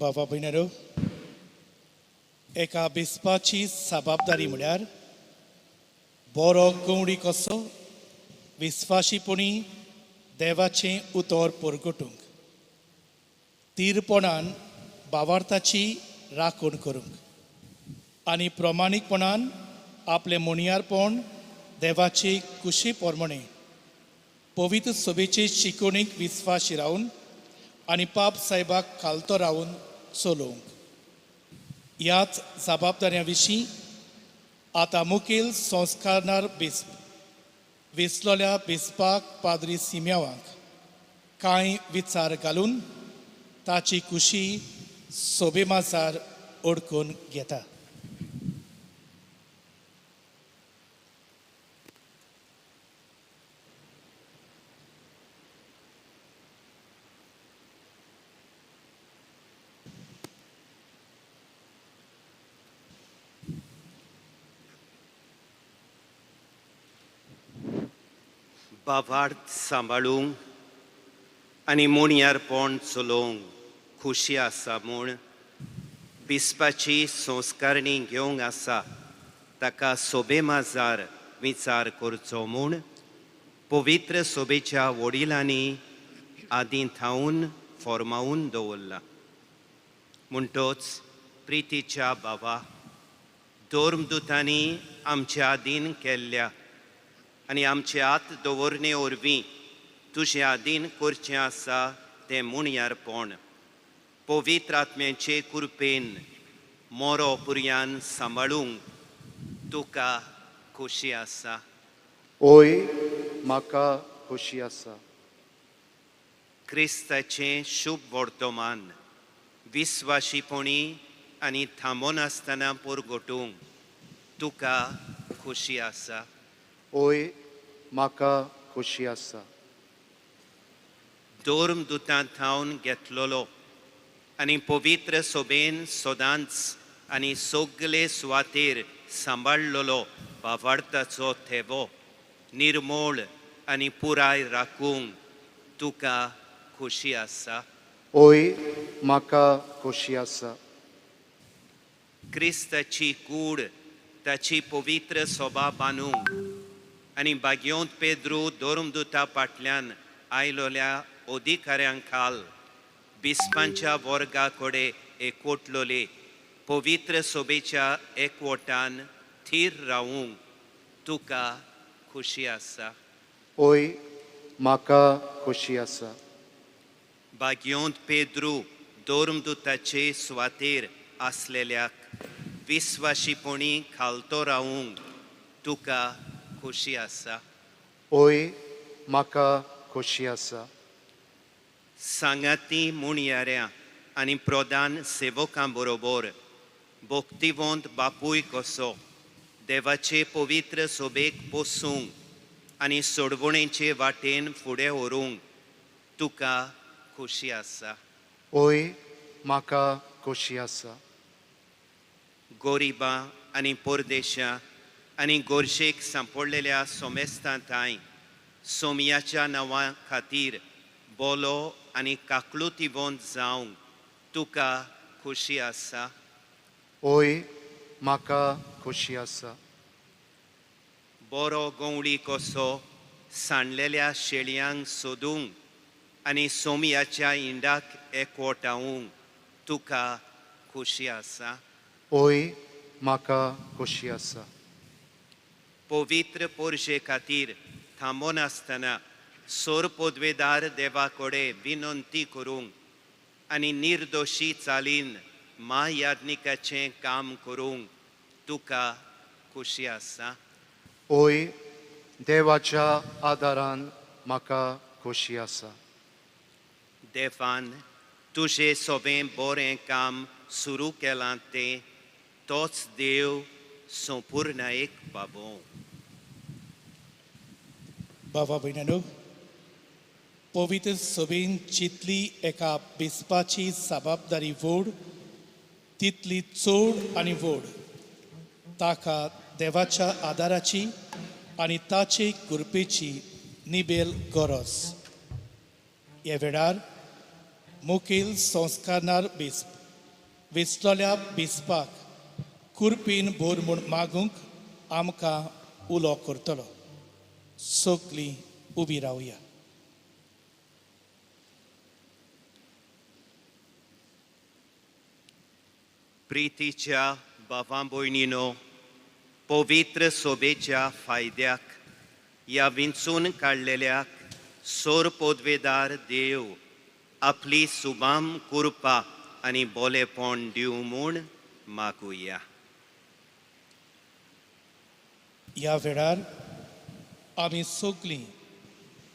बाबा भयणारो, एका बिस्पाची जबाबदारी म्हळ्यार बरो गवडी कसो विस्वाशीपणी देवाचें उतर परगटूंक, तीरपणान बावार्थाची राखण करूंक आनी प्रमाणीकपणान आपलें मुणयारपण देवाचे कुशी प्रमाणें पवित्र सभेचे शिकवणीक विस्वाशी रावन आनी पाप साहेबाक खालतो रावन चलोवंक. ह्याच जबाबदाऱ्यां विशीं आतां मुखेल संस्कारणार बिस्प विसलोल्या बिस्पाक पाद्री सिम्यावांक कांय विचार घालून ताची कुशी सोबेमाजार अडकून घेता. बाबार्थ सांबाळूंक आनी मुणयारपण चलोवंक खुशी आसा म्हूण बिस्पाची संस्कारणी घेवंक आसा ताका सोबेमाजार विचार करचो म्हूण पवित्र सोबेच्या वडिलांनी आदीं थावन फॉर्मावून दवरला. म्हणटोच प्रितीच्या बाबा, धर्मदुतांनी आमच्या आदीन केल्ल्या आनी आमचे हात दवरणे वरवीं तुजे आदीन करचें आसा तें मुणयारपण पवित्र आत्म्याचे कृपेन मोरो पुरयान सांबाळूंक तुका खोशी आसा. ओय, म्हाका खोशी आसा. क्रिस्ताचें शुभ वर्तमान विस्वाशीपणी आनी थांबोनासतना परगटूंक तुका खोशी आसा. ओय, म्हाका खोशी आसा. धर्मदुतां थावन घेतलेलो आनी पवित्र सोबेन सदांच आनी सगले सुवातेर सांबाळलेलो बावार्थाचो थेवो निर्मोळ आनी पुराय राखूंक तुका खोशी आसा. ओय, म्हाका खोशी आसा. क्रिस्ताची कूड ताची पवित्र सोबा बांदूंक आनी बागयोंत पेद्रू धर्मदुता फाटल्यान आयलोल्या अधिकाऱ्यां खाल बिस्पांच्या वर्गा कडेन एकवटलोले पवित्र सोबेच्या एकवटान थीर रावूंक तुका खोशी आसा. ओय, म्हाका खोशी आसा. बागयोंत पेद्रू धर्मदुताचे सुवातेर आसलेल्याक विस्वाशीपणी खालतो रावूंक तुका खोशी आसा. ओय, म्हाका खोशी आसा. सांगाती मुणयाऱ्या आनी प्रधान सेवकां बरोबर भक्तिवंत बापूय कसो देवाचे पवित्र सोबेक पोसूंक आनी सोडवणेचे वाटेन फुडें व्हरूंक तुका खोशी आसा. ओय, म्हाका खोशी आसा. गोरिबां आनी परदेशां आनी गोरशेक सांपडलेल्या सोमेस्तां थांय सोमयाच्या नांवा खातीर बोलो आनी काकलुतीवंत जावंक तुका खोशी आसा. ओय, म्हाका खोशी आसा. बरो गंवळी कसो सांडलेल्या शेळयांक सोदूंक आनी सोमयाच्या इंडाक एकवटावूंक तुका खोशी आसा. ओय, म्हाका खोशी आसा. पवित्र पोरशे खातीर थांबनासतना सोर पदवेदार देवा कडेन विनंती करूंक आनी निर्दोशी चालीन म्हायाज्ञिकाचें काम करूंक तुका खोशी आसा. ओय, देवाच्या आदारान म्हाका खोशी आसा. देवान तुजें सोबें बरें काम सुरू केलां तें तोच देव संपूर्णायेक पावोवं. बाबा भयणांनो, पवित्र सभेन जितली एका बिस्पाची जबाबदारी व्हड तितली चड आनी व्हड ताका देवाच्या आदाराची आनी ताचे कृपेची निबेल गरज. ह्या वेळार मुखेल संस्कारणार बिस्प वेचलोल्या बिस्पाक कुरपीन भर म्हूण मागूंक आमकां उलो करतलो. सगलीं उबी रावया. प्रितीच्या भावां भयणीनो, पवित्र सोबेच्या फायद्याक ह्या विंचून काडलेल्याक सोर पदवेदार देव आपली सुबाम कुरपा आनी बोलेपण दिवं म्हूण मागुया. ह्या वेळार आमी सगलीं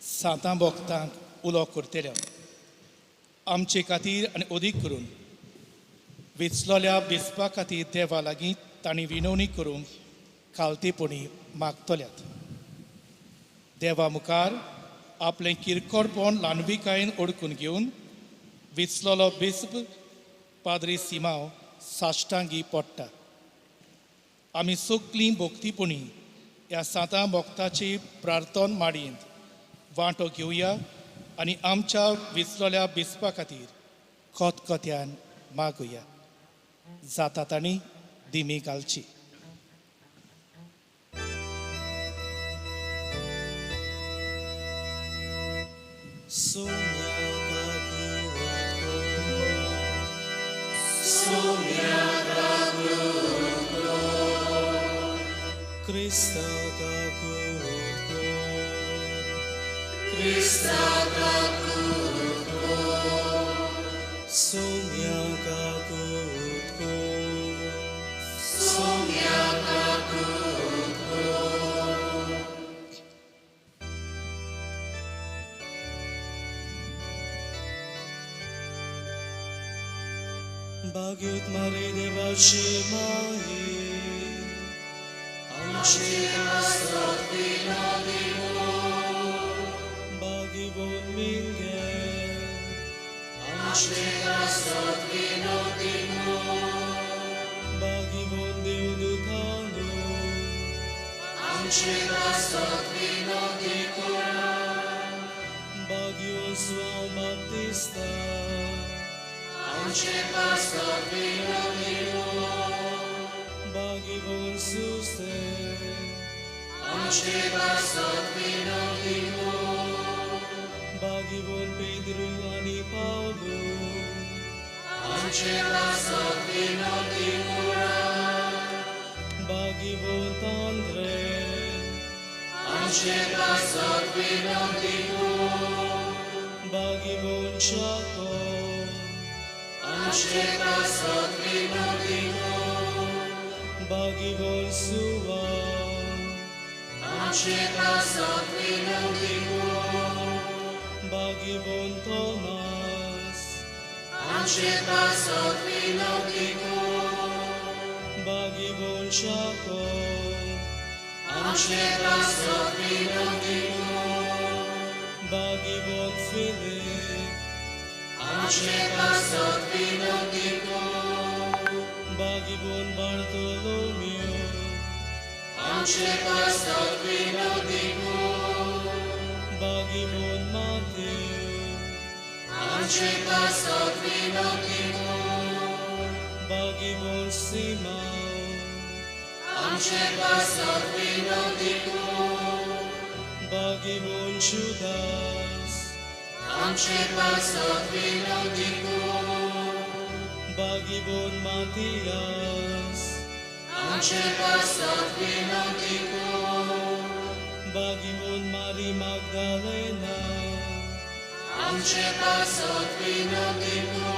सांतां भक्तांक उलो करतले आमचे खातीर आनी अदीक करून वेचलोल्या बिस्पा खातीर देवा लागीं तांणी विनवणी करूंक खालतेपणी मागतल्यात. देवा मुखार आपलें किरकोडपण ल्हानविकायेन ओडकून घेवन विचलोलो बिस्प पाद्री सिमांव साश्टांगी पडटा. आमी सगलीं भक्तीपणी ह्या सांतां भक्ताची प्रार्थन माडयेंत वांटो घेवया आनी आमच्या विचलोल्या बिस्पा खातीर खतखत्यान मागुया. जाता तांणी दिमी घालची. Bagyut mare devaci mai, amci pasot vinodimo, bagivon minge, amci pasot vinodimo, bagivon deudutanu, amci pasot vinodimo, bagion João Baptista, amci pasot vinodimo, bagivon Suse, amci pasot vinodimo, bagivon Pedru ani Paulu, amci pasot vinodimo, bagivon Andre, amci pasot vinodimo, bagivon Jacob, amci pasot vinodimo, bagivon Sua, amci pasot vinodimo, bagivon Thomas, amci pasot vinodimo, bagivon Jacob, amci pasot vinodimo, bagivon Philip, amci pasot vinodimo, bagivon Bartolomeu, amci pasot vinodimo, bagivon Mateu, amci pasot vinodimo, bagivon Simão, amci pasot vinodimo, bagivon Judas, amci pasot vinodimo, bagivon Matias, amci pasot vinodimo, bagivon Mari Magdalena, amci pasot vinodimo,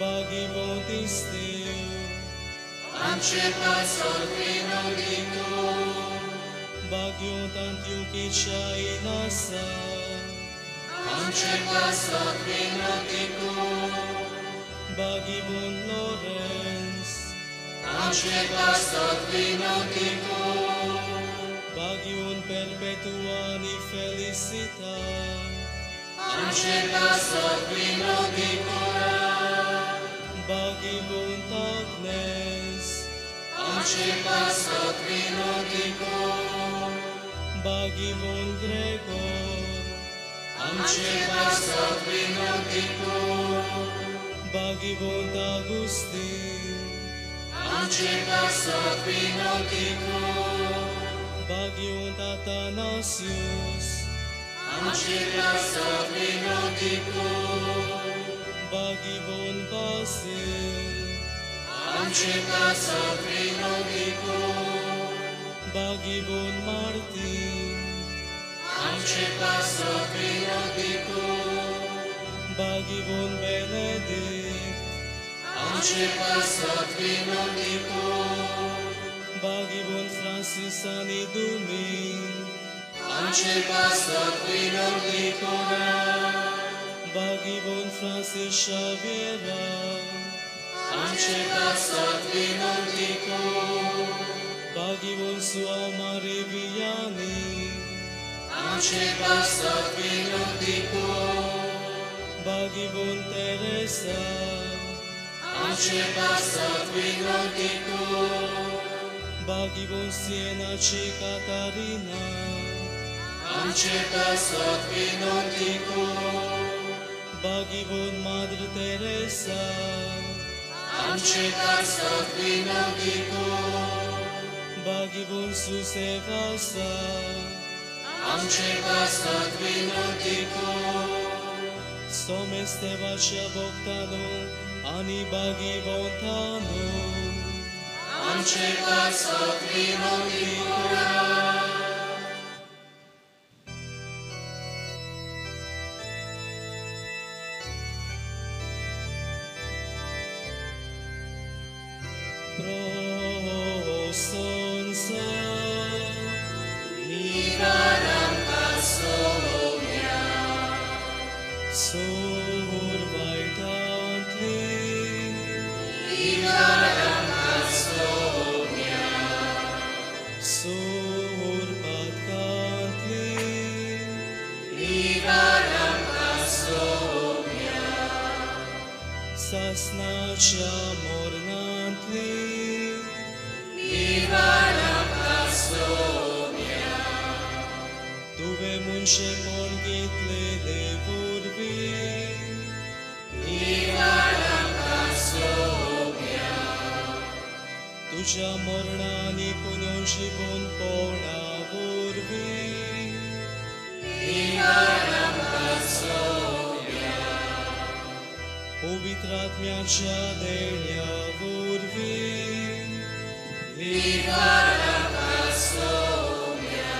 bagivon Tisteu, amci pasot vinodimo, bagion Antiochia Inasa, amci pasot vinodimo, bagivon Lorenz, amci pasot vinodimo, bagion Perpetuani Felicita, amci pasot vinodimo, bagivon Agnes, amci pasot vinodimo, bagivon Gregor, amci pasot vinodimo, भागीवंत Augustine आमचे पासत विनंती कर भागीवंत आतानासियूस आमचे पासत विनंती कर भागीवंत बासील आमचे पासत विनंती कर भागीवंत मार्तीन आमचे पासत विनंती कर भागीवंत बेनेदिक्त आमचे पासत विनंती कर भागीवंत फ्रांसीस आनी दुमींग आमचे पासत विनंती कर भागीवंत फ्रांसीस शाव्येरा आमचे पासत विनंती कर भागीवंत सुआ मारी वियानी आमचे पासत विनंती कर भागीवंत तेरेसा आमचे पासत विनंती कर भागीवंत सिएनाची कातारिना आमचे पासत विनंती कर भागीवंत माद्र तेरेसा आमचे पासत विनंती कर भागीवंत सुसेवासा आमचे पासत विनंती कर सोमेस्तेवाच्या भक्तानो आनी भागीवंतानो आमचे पासत विनंती कर. Prosonsa निवारांका सोम्या सूर वायटांतली निवारांका सोम्या सूर पातकांतली निवारांका सोम्या सासनाच्या मरणांतली निवारांका सोम्या तुवें मनशेपण घेतलेले वरवीं निवारांका सोम्या तुज्या मरणांनी पुनर्जिवनपणा वरवीं निवारांका सोम्या पवित्र आत्म्याच्या देण्या वरवीं निवारांका सोम्या.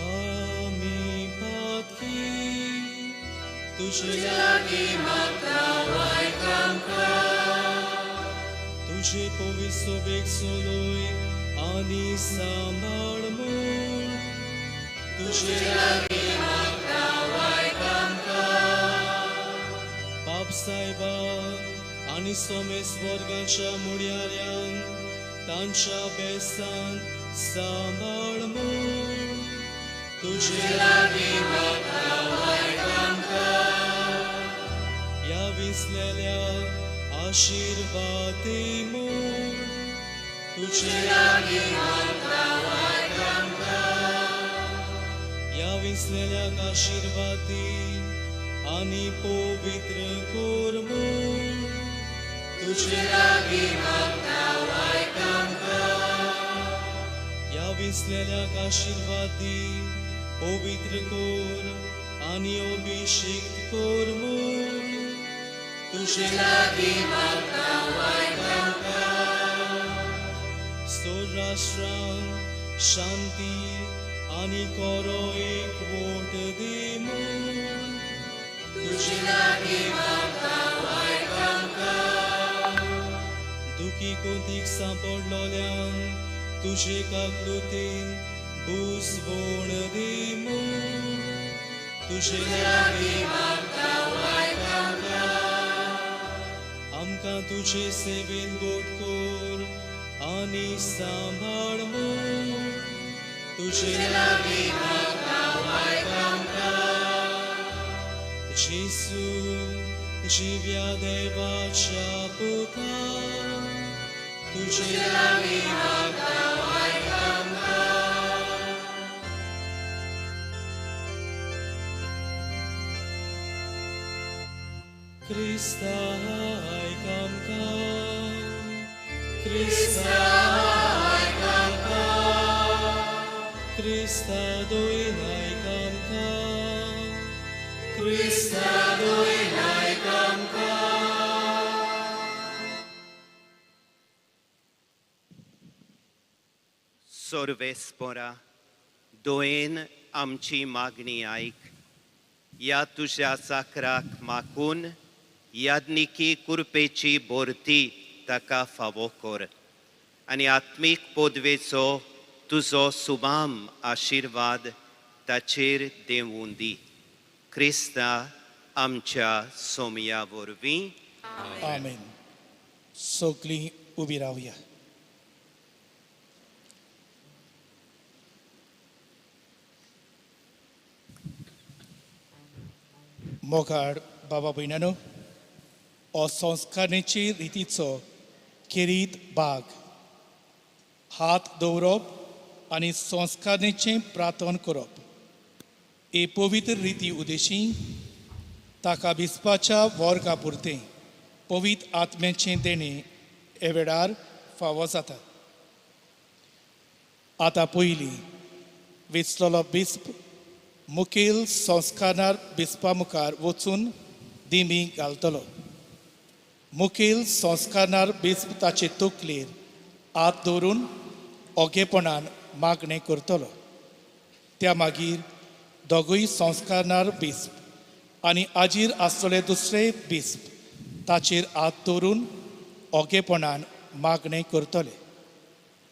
आमी पातकी तुजे लागीं मागता आयक आमकां तुजे पवित्र सोबेक चलय आनी सांबाळ म्हूण तुजे लागीं मागता आयक आमकां. बाप सायबा आनी सोमेस वर्गाच्या मुड्याऱ्यांक तांच्या बेसान सांबाळ म्हूण तुजे लागीं मागता आयक आमकां. ह्या विसलेल्या आशिर्वादी म्हूण तुजे लागीं मागता आयक आमकां. ह्या विसलेल्याक आशिर्वादी आनी पवित्र कर म्हूण तुजे लागीं मागता आयक आमकां. ह्या विसलेल्याक आशिर्वादी पवित्र कर आनी अभिषेक कर म्हूण तुजे लागीं मागता आयक आमकां. स्वराष्ट्रांक शांती आनी कोरो एकवट दी म्हूण तुजे लागीं मागता आयक आमकां. दुखी कोंतीक सांपडलोल्यांक तुजे काकलुतीन बुजवण दी म्हूण तुजे लागीं मागता आयक आमकां. आमकां तुजे सेवेन गोड कर आनी सांबाळ म्हूण तुजे लागीं मागता आयक आमकां. जेजू जिव्या देवाच्या पुता तुजे लागीं मागता क्रिस्ता आयक आमकां, क्रिस्ता आयक आमकां, क्रिस्ता दोन आयक आमकां, क्रिस्ता दोन आयक आमकां. सोर्वेस्पोरा दोयेन आमची मागणी आयक. ह्या तुज्या चाकराक मागून याज्ञिकी कुरपेची बोरती ताका फावो कर आनी आत्मीक पदवेचो तुजो सुबाम आशिर्वाद ताचेर देंवूं दी. क्रिस्ता आमच्या सोमया वरवीं. आमेन. सगळीं उबी रावया. मोगाळ बाबा भयणानो, हो संस्कारणेची रितीचो खेरीत भाग. हात दवरप आनी संस्कारणेचें प्रार्थन करप हे पवित्र रिती उदेशी ताका बिस्पाच्या वर्गा पुरतें पवित्र आत्म्याचें देणें हे वेळार फावो जाता. आतां पयलीं विचलोलो बिस्प मुखेल संस्कारणार बिस्पा मुखार वचून दिमी घालतलो. मुखेल संस्कारणार बिस्प ताचे तकलेर हात दवरून ओगेपणान मागणें करतलो. त्या मागीर दोगूय संस्कारणार बिस्प आनी आजीर आसतले दुसरे बिस्प ताचेर हात दवरून ओगेपणान मागणें करतले.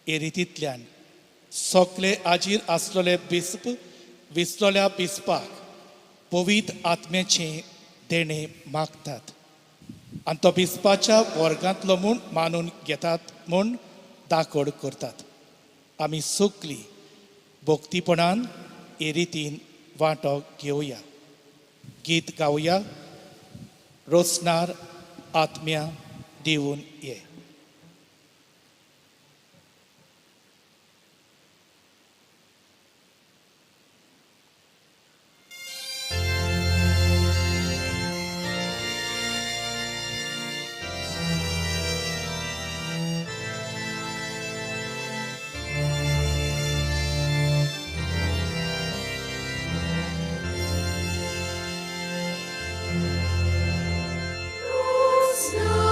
हे रितींतल्यान सगळे आजीर आसलेले बिस्प विसलोल्या बिस्पाक पवित्र आत्म्याचें देणें मागतात आनी तो बिस्पाच्या वर्गांतलो म्हूण मानून घेतात म्हूण दाखोड करतात. आमी सगळीं भक्तीपणान हे रितीन वांटो घेवया. गीत गावया. रोसणार आत्म्या दिवन ये. Rosna.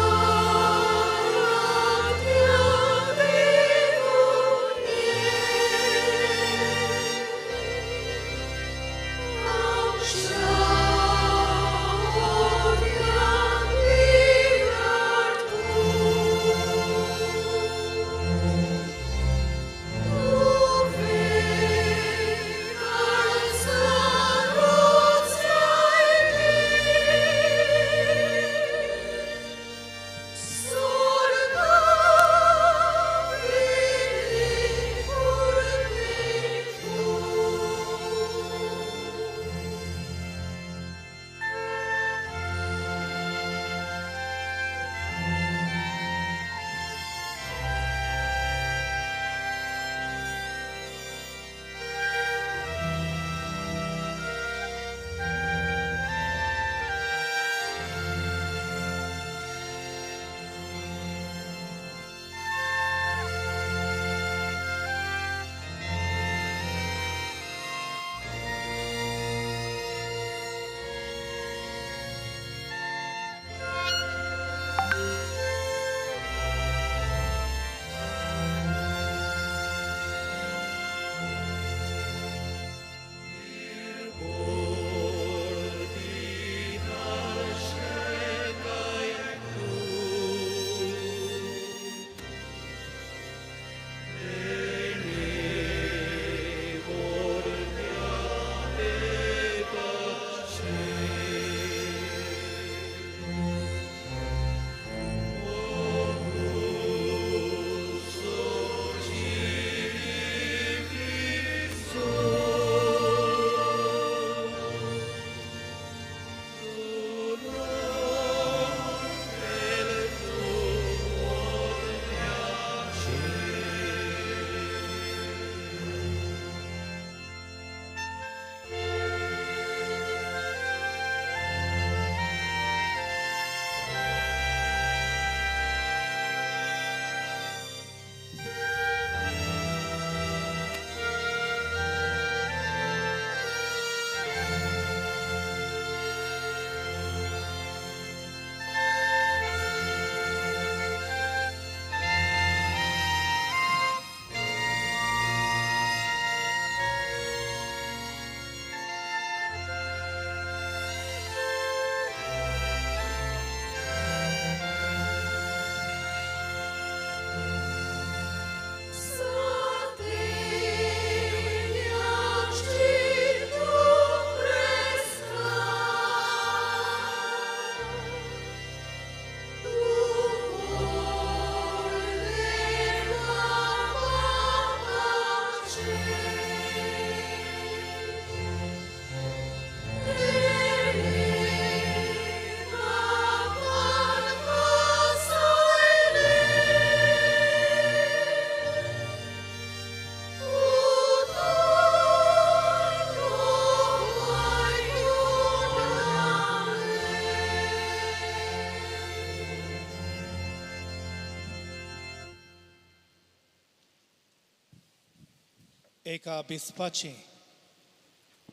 एका बिस्पाचें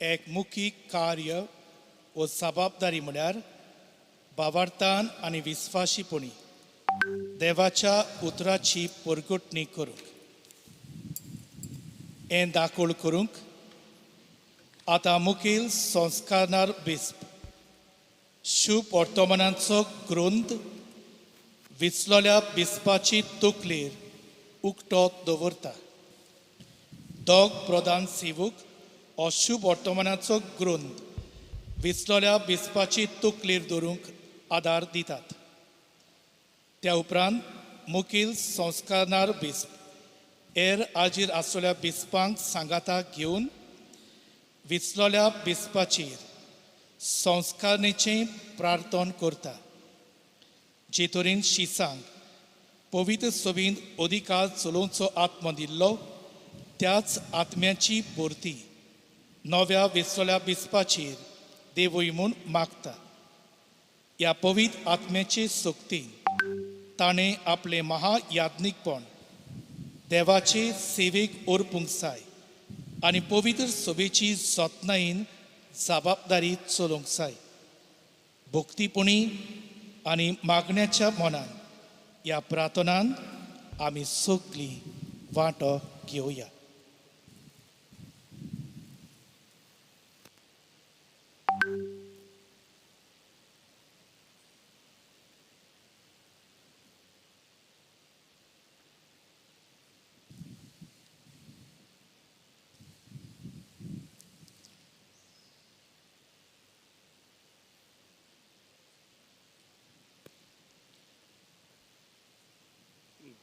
एक मुखी कार्य वो जबाबदारी म्हळ्यार भावार्थान आनी विस्वाशीपणी देवाच्या उतराची परगटणी करूंक, हें दाखोळ करूंक आतां मुखेल संस्कारणार बिस्प शुभ वर्तमानाचो ग्रंथ विचलोल्या बिस्पाची तकलेर उक्तो दवरता. दोग प्रधान सेवक हो शुभ वर्तमानाचो ग्रंथ विचलोल्या बिस्पाची तकलेर दवरूंक आदार दितात. त्या उपरांत मुखेल संस्कारणार बिस्प हेर आजीर आसलेल्या बिस्पांक सांगाताक घेवन विचलोल्या बिस्पाचेर संस्कारणेचें प्रार्थन करता, जे तरेन शिसांक पवित्र सभेंत अधिकार चलोवचो आत्मो दिल्लो त्याच आत्म्याची भरती नव्या विसलोल्या बिस्पाचेर देवूय म्हूण मागता. ह्या पवित्र आत्म्याचे सक्तीन ताणें आपलें महायाज्ञीकपण देवाचे सेवेक अर्पूंक जाय आनी पवित्र सभेची जतनायेन जबाबदारी चलोवंक जाय. भक्तीपणी आनी मागण्याच्या मनान ह्या प्रार्थनान आमी सगळीं वांटो घेवया.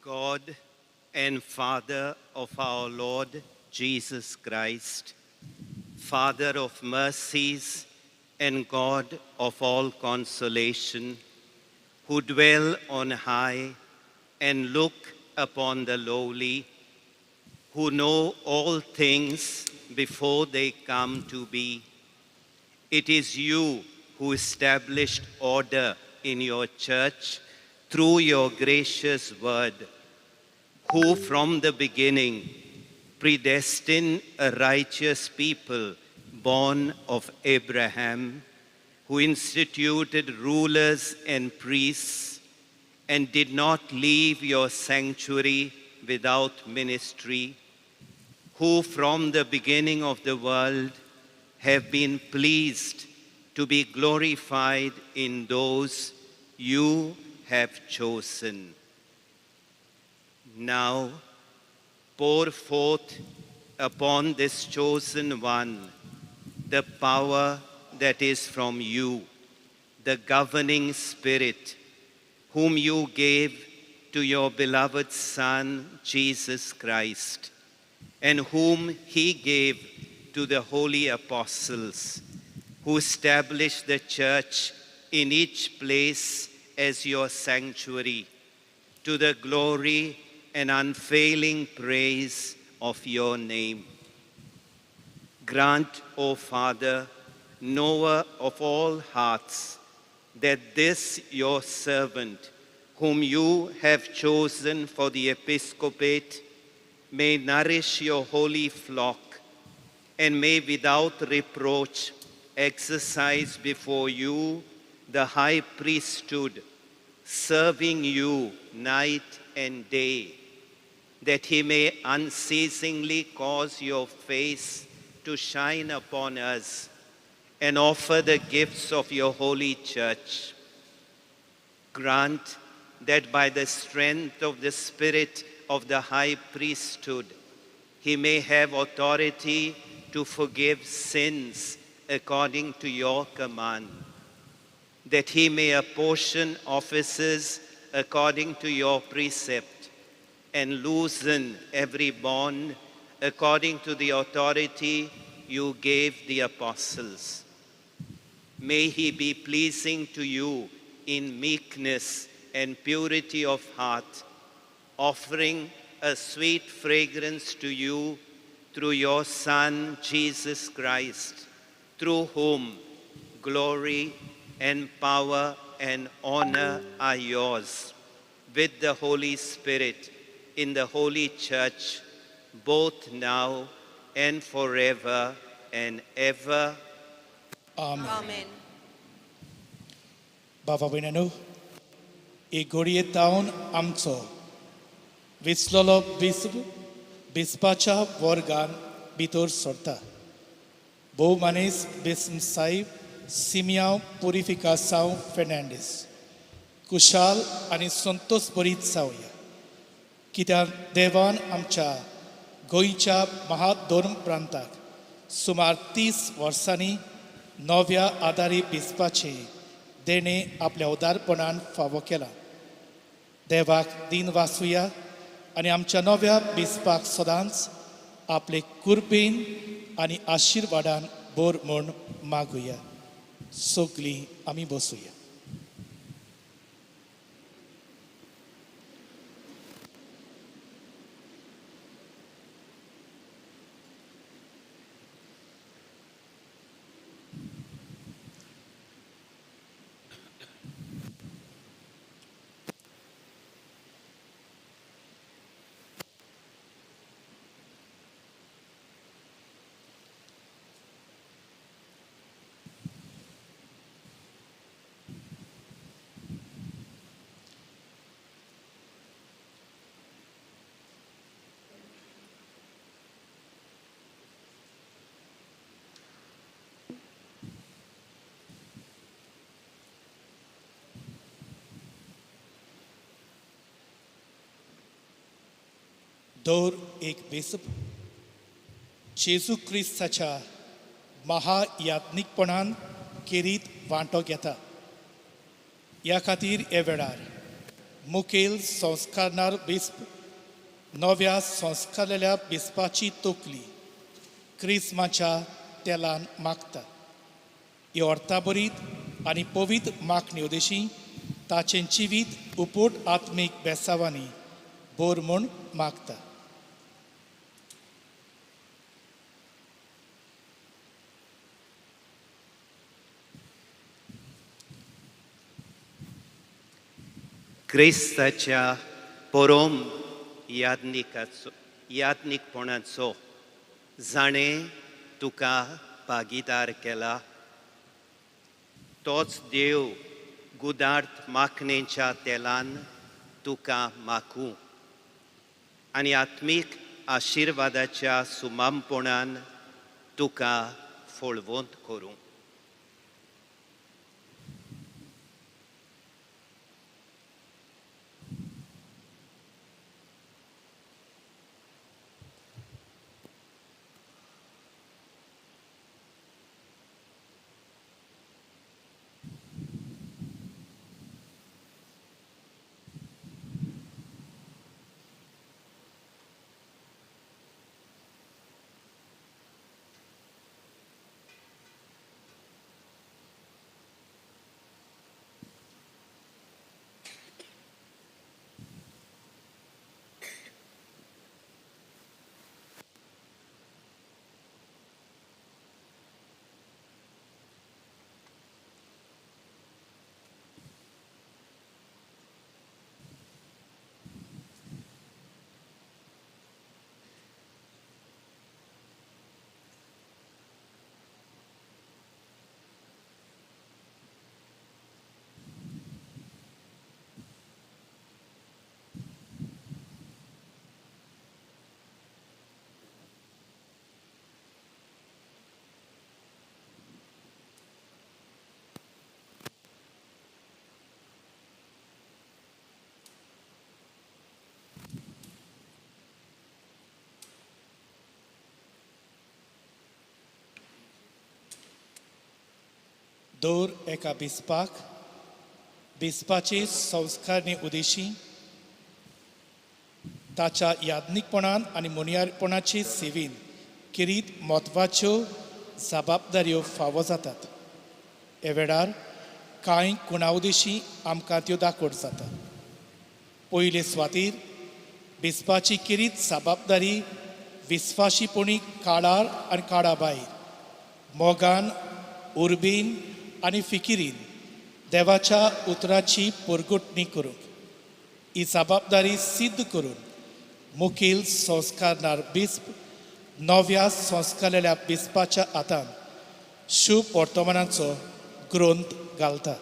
God and Father of our Lord Jesus Christ, Father of mercies and God of all consolation, who dwell on high and look upon the lowly, who know all things before they come to be. It is you who established order in your church through your gracious word, who from the beginning predestined a righteous people born of Abraham, who instituted rulers and priests and did not leave your sanctuary without ministry, who from the beginning of the world have been pleased to be glorified in those you have chosen. Now pour forth upon this chosen one the power that is from you, the governing Spirit, whom you gave to your beloved Son, Jesus Christ, and whom he gave to the holy apostles, who established the church in each place as your sanctuary, to the glory and unfailing praise of your name. Grant, O Father, knower of all hearts, that this your servant, whom you have chosen for the episcopate, may nourish your holy flock and may without reproach exercise before you the high priesthood, serving you night and day, that he may unceasingly cause your face to shine upon us and offer the gifts of your holy church. Grant that by the strength of the Spirit of the high priesthood, he may have authority to forgive sins according to your command, that he may apportion offices according to your precept, and loosen every bond according to the authority you gave the apostles. May he be pleasing to you in meekness and purity of heart, offering a sweet fragrance to you through your Son, Jesus Christ, through whom glory and power and honor are yours, with the Holy Spirit in the Holy Church, both now and forever and ever. Amen. Amen. बाबा भयणानो, एक घडये तावन आमचो विसलोलो बिस्प बिस्पाच्या वर्गान भितर सरता. भोव मानेस बिस्म साहेब सिमियांव पुरिफिकासांव फेर्नांडीस कुशाल आनी संतोष बरीत जावया, कित्याक देवान आमच्या गोंयच्या महाधर्म प्रांताक सुमार 30 वर्सांनी नव्या आदारी बिस्पाचे देणें आपल्या उदारपणान फावो केलां. देवाक दीन वासुया आनी आमच्या नव्या बिस्पाक सदांच आपले कुरपेन आनी आशिर्वादान बोर म्हूण मागुया. सगलीं आमी बसुया. दर एक बेसप जेजू क्रिस्ताच्या महायात्निकपणान केरीत वांटो घेता. ह्या खातीर हे वेळार मुखेल संस्कारणार बिस्प नव्या संस्कारलेल्या बिस्पाची तकली क्रिस्माच्या तेलान मागता. ही अर्थाबरीत आनी पवित्र मागणी उदेशी ताचें जिवीत उपोट आत्मीक बेसावांनी बोर म्हूण मागता. क्रिस्ताच्या परोम याज्ञिकपणाचो जाणें तुका भागीदार केला, तोच देव गुदार्थ माखणेच्या तेलान तुका माखूं आनी आत्मीक आशिर्वादाच्या सुमामपणान तुका फळवंत करूं. दर एका बिस्पाक बिस्पाचे संस्कारणे उदेशी ताच्या याज्ञिकपणान आनी मुनियारपणाचे सेवेन किरीत म्हत्वाच्यो जबाबदाऱ्यो फावो जातात. हे वेळार कांय कुणा उदेशी आमकां त्यो दाखोवट जातात. पयले सुवातेर बिस्पाची किरीत जबाबदारी विस्वाशीपणी काळार आनी काळा भायर मोगान उर्बेन आनी फिकिरीन देवाच्या उतराची पोरगुटणी करूंक ही जबाबदारी सिद्ध करून मुखेल संस्कारणार बिस्प नव्या संस्कारलेल्या बिस्पाच्या हातान शुभ वर्तमानाचो ग्रंथ घालता.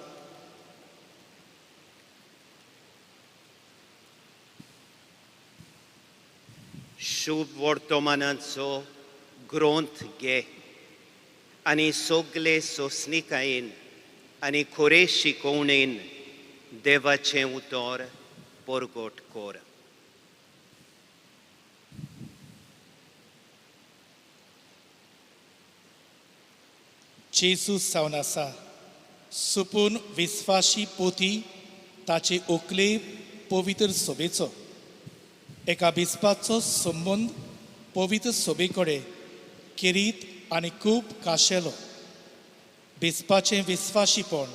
शुभ वर्तमानाचो ग्रंथ घे आनी सगले सोंसणिकायेन आनी खरे शिकोवणेन देवाचें उतर परगट कर. जेजू जावन आसा सुपून विस्वाशी पोथी ताचे ओकले पवित्र सोबेचो एका बिस्पाचो संबंद पवित्र सोबे कडेन खेरीत आनी खूब खाशेलो. बिस्पाचें विस्वाशीपण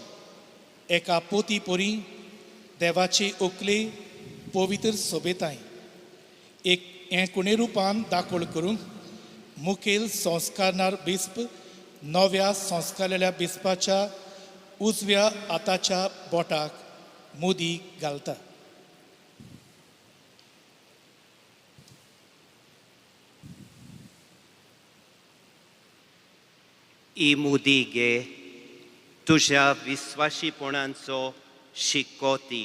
एका पोती परी देवाची ओकले पवित्र सोबेताय एक हें कुणे रुपान दाखोल करूंक मुखेल संस्कारणार बिस्प नव्या संस्कारलेल्या बिस्पाच्या उजव्या हाताच्या बोटाक मुदी घालता. ही मुदी घे, तुज्या विस्वाशीपणाचो शिक्को ती.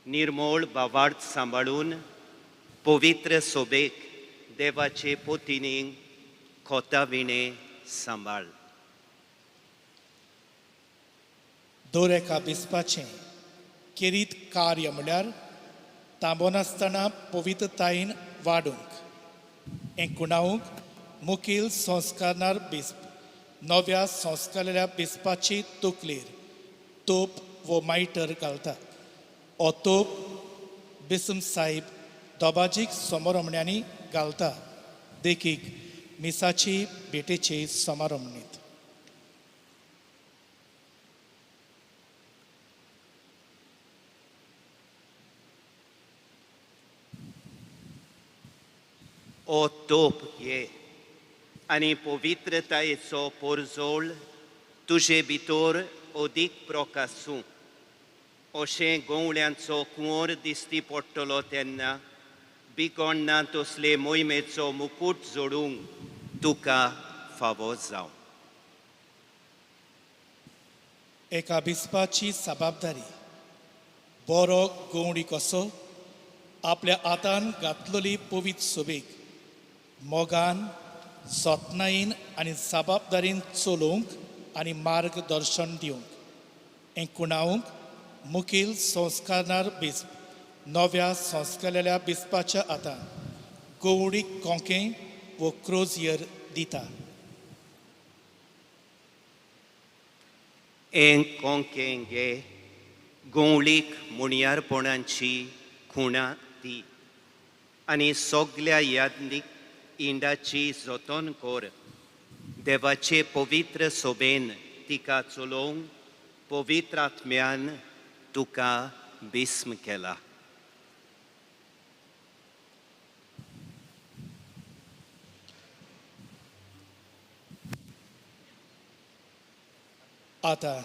निर्मोळ भावार्थ सांबाळून पवित्र सोबेक देवाचे पोतिनीक खोता विणें सांबाळ. दर एका बिस्पाचें खेरीत कार्य म्हळ्यार तांबोनासतना पवित्रतायेन वाडूंक हें कुणावूंक मुखेल संस्कारणार बिस्प नव्या संस्कारलेल्या बिस्पाची तकलेर तोप वो मायटर घालता. हो तोप बिस्म साहेब दोबाजीक समारंभण्यांनी घालता, देखीक मिसाची भेटेचे समारंभणीत. ओ तोप घे आनी पवित्रतायेचो पोरजोळ तुजे भितर अदीक प्रकासूं. अशें गवळ्यांचो कुंवर दिश्टी पडटलो तेन्ना बिगोण ना तसले मोहिमेचो मुकूट जोडूंक तुका फावो जावं. एका बिस्पाची जबाबदारी बरो गवणी कसो आपल्या हातान घातलेली पवित्र सोबेक मोगान जतनायेन आनी जबाबदारीन चलोवंक आनी मार्गदर्शन दिवंक हें कुणावंक मुखेल संस्कारणार बिस्प नव्या संस्कारलेल्या बिस्पाच्या हातान गवळीक कोंकें वो क्रोजियर दिता. हें कोंकें घे, गवळीक मुणयारपणाची खुणा दी आनी सगल्या यादनीक इंडाची जतन कर. देवाचे पवित्र सोबेन तिका चलोवंक पवित्र आत्म्यान तुका बिस्म केला. आतां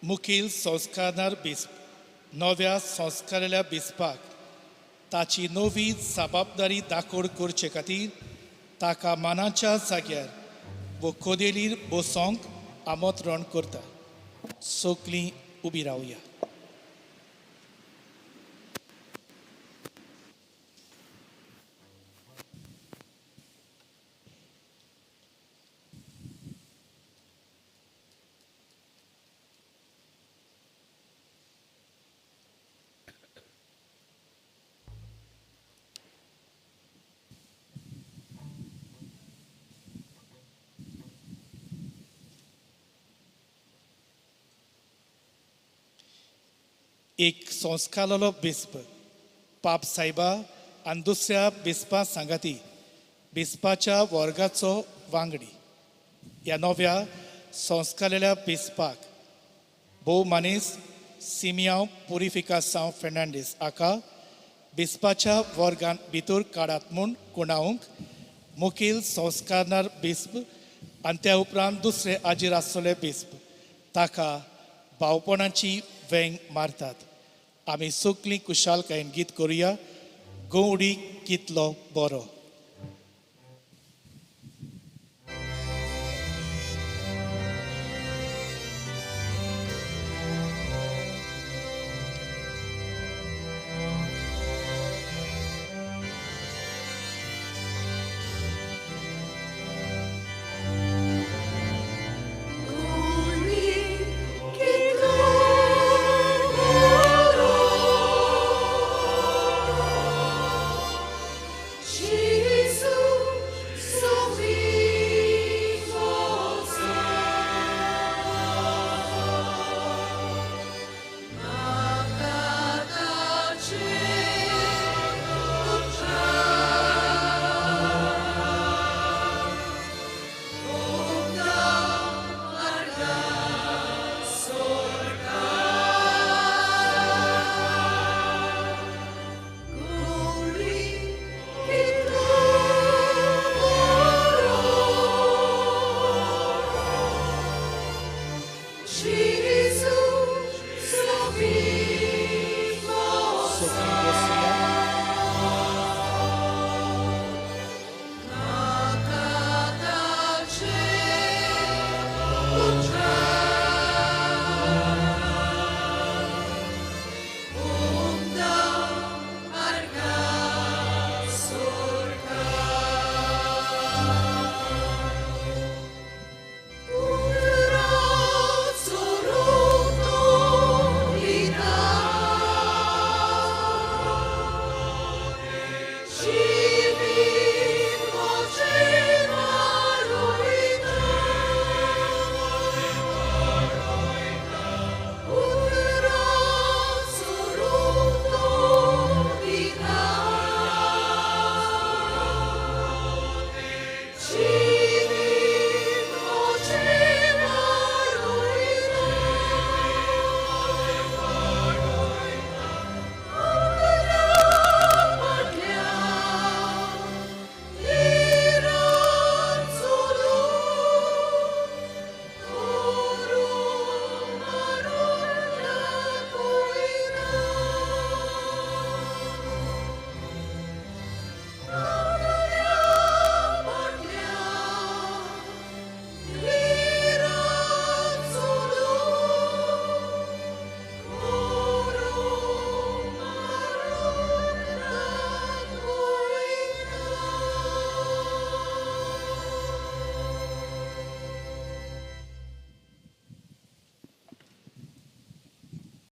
मुखेल संस्कारणार बिस्प नव्या संस्कारलेल्या बिस्पाक ताची नवी जबाबदारी दाखोड करचे खातीर ताका मानाच्या जाग्यार वो कोदेलीर बसोंक आमंत्रण करता. सगलीं उबी रावया. एक संस्कारलेलो बिस्प पाप सायबा आनी दुसऱ्या बिस्पा सांगाती बिस्पाच्या वर्गाचो वांगडी. ह्या नव्या संस्कारलेल्या बिस्पाक भोव मानेस सिमियांव पुरिफिकासांव फेर्नांडीस हाका बिस्पाच्या वर्गान भितर काडात म्हूण कोणावंक मुखेल संस्कारणार बिस्प आनी त्या उपरांत दुसरे हाजीर आसलेले बिस्प ताका भावपणाची वेंग मारतात. आमी सगलीं कुशालकायेन गीत करुया गवडी कितलो बरो.